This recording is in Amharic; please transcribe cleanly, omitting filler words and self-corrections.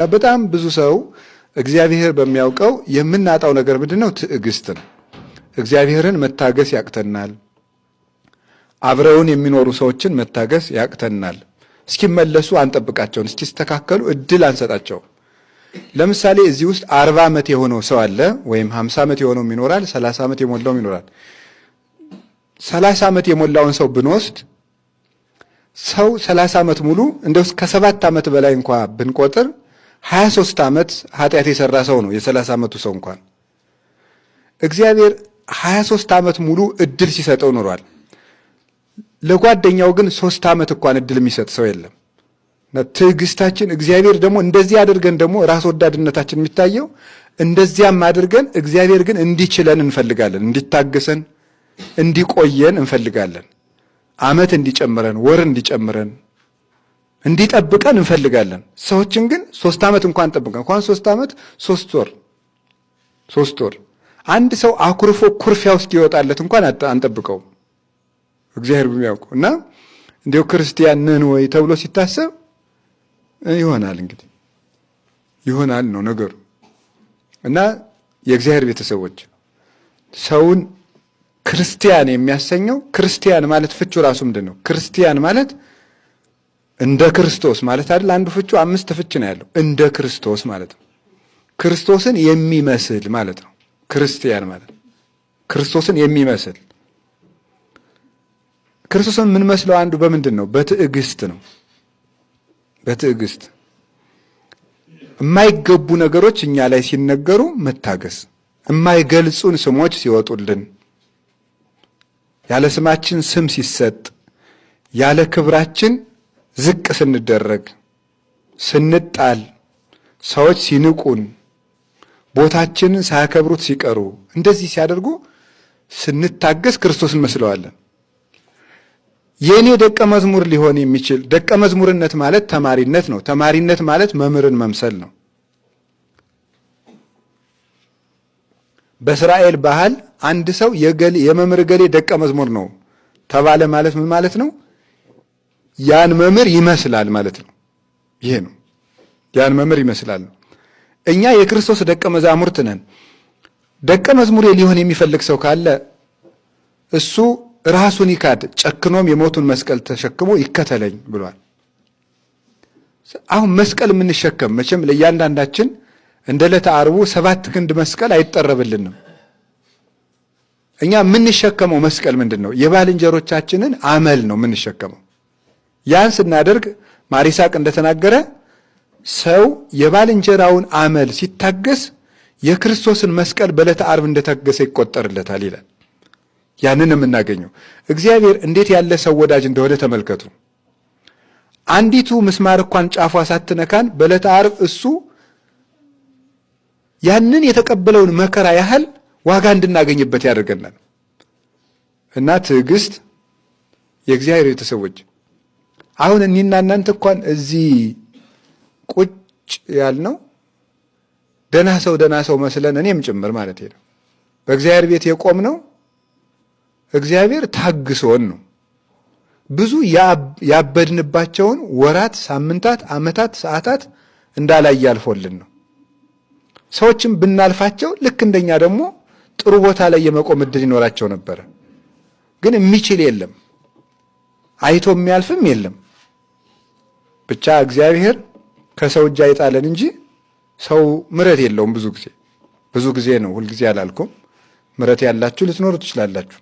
በጣም ብዙ ሰው እግዚአብሔር በሚያውቀው የምናጣው ነገር ምንድን ነው? ትዕግስት ነው። እግዚአብሔርን መታገስ ያቅተናል። አብረውን የሚኖሩ ሰዎችን መታገስ ያቅተናል። እስኪመለሱ አንጠብቃቸውን፣ እስኪስተካከሉ እድል አንሰጣቸውም። ለምሳሌ እዚህ ውስጥ 40 ዓመት የሆነው ሰው አለ፣ ወይም 50 ዓመት የሆነውም ይኖራል፣ 30 ዓመት የሞላውም ይኖራል። 30 ዓመት የሞላውን ሰው ብንወስድ ሰው 30 ዓመት ሙሉ እንደው ከ7 ዓመት በላይ እንኳ ብንቆጥር 23 ዓመት ኃጢአት የሰራ ሰው ነው የ30 ዓመቱ ሰው እንኳን። እግዚአብሔር 23 ዓመት ሙሉ እድል ሲሰጠው ኖሯል። ለጓደኛው ግን 3 ዓመት እንኳን እድል የሚሰጥ ሰው የለም። ትዕግስታችን እግዚአብሔር ደግሞ እንደዚህ አድርገን ደግሞ ራስ ወዳድነታችን የሚታየው እንደዚያም አድርገን እግዚአብሔር ግን እንዲችለን እንፈልጋለን፣ እንዲታገሰን እንዲቆየን እንፈልጋለን። ዓመት እንዲጨምረን፣ ወር እንዲጨምረን፣ እንዲጠብቀን እንፈልጋለን። ሰዎችን ግን 3 ዓመት እንኳን ጠብቀን እንኳን 3 ዓመት 3 ወር 3 ወር አንድ ሰው አኩርፎ ኩርፊያ ውስጥ ይወጣለት እንኳን አንጠብቀውም። እግዚአብሔር በሚያውቀው እና እንዲያው ክርስቲያን ነን ወይ ተብሎ ሲታሰብ ይሆናል እንግዲህ ይሆናል ነው ነገሩ። እና የእግዚአብሔር ቤተሰቦች ሰውን ክርስቲያን የሚያሰኘው ክርስቲያን ማለት ፍቹ ራሱ ምንድን ነው? ክርስቲያን ማለት እንደ ክርስቶስ ማለት አይደል? አንዱ ፍቹ 5 ፍች ነው ያለው። እንደ ክርስቶስ ማለት ነው። ክርስቶስን የሚመስል ማለት ነው። ክርስቲያን ማለት ክርስቶስን የሚመስል። ክርስቶስን የምንመስለው አንዱ በምንድን ነው? በትዕግስት ነው። በትዕግስት የማይገቡ ነገሮች እኛ ላይ ሲነገሩ መታገስ፣ የማይገልጹን ስሞች ሲወጡልን፣ ያለ ስማችን ስም ሲሰጥ፣ ያለ ክብራችን ዝቅ ስንደረግ፣ ስንጣል፣ ሰዎች ሲንቁን፣ ቦታችንን ሳያከብሩት ሲቀሩ፣ እንደዚህ ሲያደርጉ ስንታገስ ክርስቶስን መስለዋለን። የኔ ደቀ መዝሙር ሊሆን የሚችል ደቀ መዝሙርነት ማለት ተማሪነት ነው። ተማሪነት ማለት መምህርን መምሰል ነው። በእስራኤል ባህል አንድ ሰው የመምህር ገሌ ደቀ መዝሙር ነው ተባለ ማለት ምን ማለት ነው? ያን መምህር ይመስላል ማለት ነው። ይሄ ነው፣ ያን መምህር ይመስላል። እኛ የክርስቶስ ደቀ መዛሙርት ነን። ደቀ መዝሙሬ ሊሆን የሚፈልግ ሰው ካለ እሱ ራሱን ይካድ ጨክኖም የሞቱን መስቀል ተሸክሞ ይከተለኝ ብሏል። አሁን መስቀል የምንሸከም መቼም ለእያንዳንዳችን እንደ ዕለተ ዓርቡ 7 ክንድ መስቀል አይጠረብልንም። እኛ የምንሸከመው መስቀል ምንድን ነው? የባልንጀሮቻችንን አመል ነው የምንሸከመው። ያን ስናደርግ ማር ይስሐቅ እንደተናገረ ሰው የባልንጀራውን አመል ሲታገስ የክርስቶስን መስቀል በዕለተ ዓርብ እንደታገሰ ይቆጠርለታል ይላል። ያንን የምናገኘው እግዚአብሔር እንዴት ያለ ሰው ወዳጅ እንደሆነ ተመልከቱ። አንዲቱ ምስማር እንኳን ጫፏ ሳትነካን በዕለተ ዓርብ እሱ ያንን የተቀበለውን መከራ ያህል ዋጋ እንድናገኝበት ያደርገናል። እና ትዕግስት የእግዚአብሔር ቤተሰቦች አሁን እኔና እናንተ እንኳን እዚህ ቁጭ ያልነው ደህና ሰው ደህና ሰው መስለን እኔም ጭምር ማለት ነው። በእግዚአብሔር ቤት የቆምነው እግዚአብሔር ታግሶን ነው። ብዙ ያበድንባቸውን ወራት፣ ሳምንታት፣ ዓመታት፣ ሰዓታት እንዳላይ ያልፎልን ነው። ሰዎችም ብናልፋቸው ልክ እንደኛ ደግሞ ጥሩ ቦታ ላይ የመቆም እድል ይኖራቸው ነበር። ግን የሚችል የለም፣ አይቶ የሚያልፍም የለም። ብቻ እግዚአብሔር ከሰው እጅ አይጣለን እንጂ ሰው ምሕረት የለውም። ብዙ ጊዜ ብዙ ጊዜ ነው፣ ሁልጊዜ አላልኩም። ምሕረት ያላችሁ ልትኖሩ ትችላላችሁ።